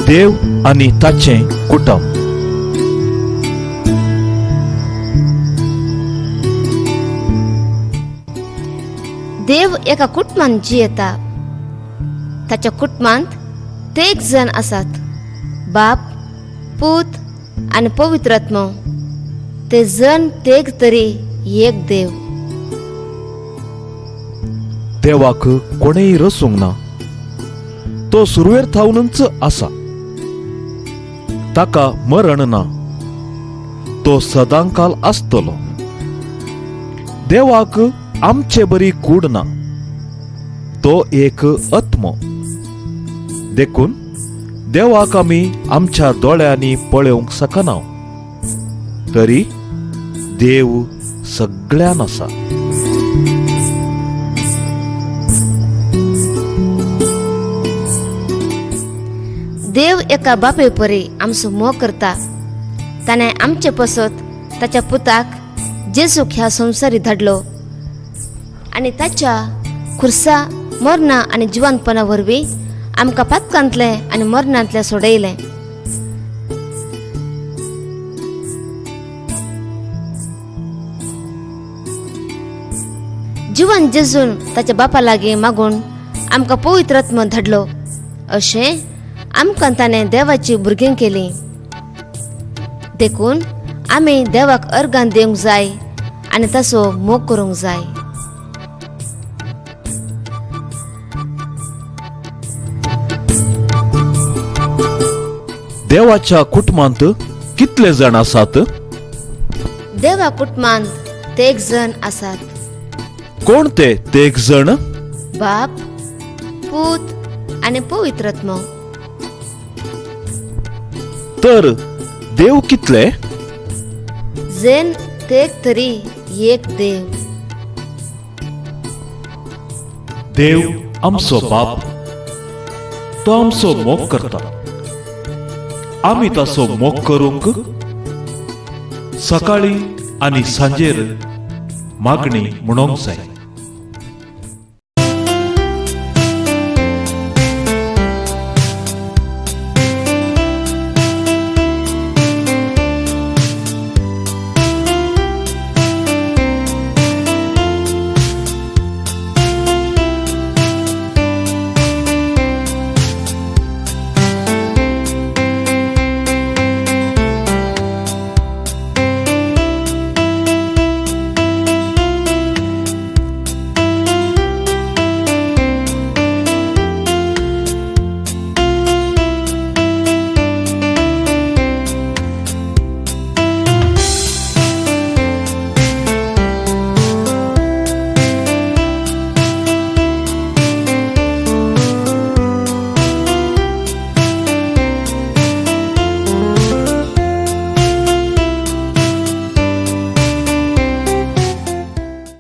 देव आनी ताचें कुटुंब. देव एका कुटुंबान जियेता. ताच्या कुटुंबांत तेग जण आसात, बाप, पूत आनी पवित्र आत्मो. ते जण तेग तरी एक देव. देवाक कोणेय रसूंक ना, तो सुरवेर थावनच आसा. ताका मरण ना, तो सदांकाल आसतलो. देवाक आमचे बरी कूड ना, तो एक आत्मो. देखून देवाक आमी आमच्या दोळ्यांनी पळोवंक शकना, तरी देव सगळ्यान आसा. देव एका बापे परी आमचो मोग करता. ताणें आमचे पसत ताच्या पुताक जेजूक ह्या संवसारी धाडलो आनी ताच्या खुर्सा मरणा आनी जिवंतपणा वरवीं आमकां पातकांतलें आनी मरणांतलें सोडयलें. जिवन जेजून ताच्या बापा लागीं मागून आमकां पवित्र आत्मो धाडलो. अशें आमकां ताणें देवाची भुरगीं केलीं. देखून आमी देवाक अर्गान दिवंक जाय आनी ताचो मोग करूंक जाय. देवाच्या कुटुंबांत कितले जाण आसात? देवा कुटुंबांत तेग जण आसात. कोण ते तेग जण? बाप, पूत आनी पवित्र आत्मो. तर देव कितले? जण तेग तरी एक देव. देव आमचो बाप, तो आमचो मोग करता. आमी ताचो मोग करूंक सकाळी आनी सांजेर मागणी म्हणोंक जाय.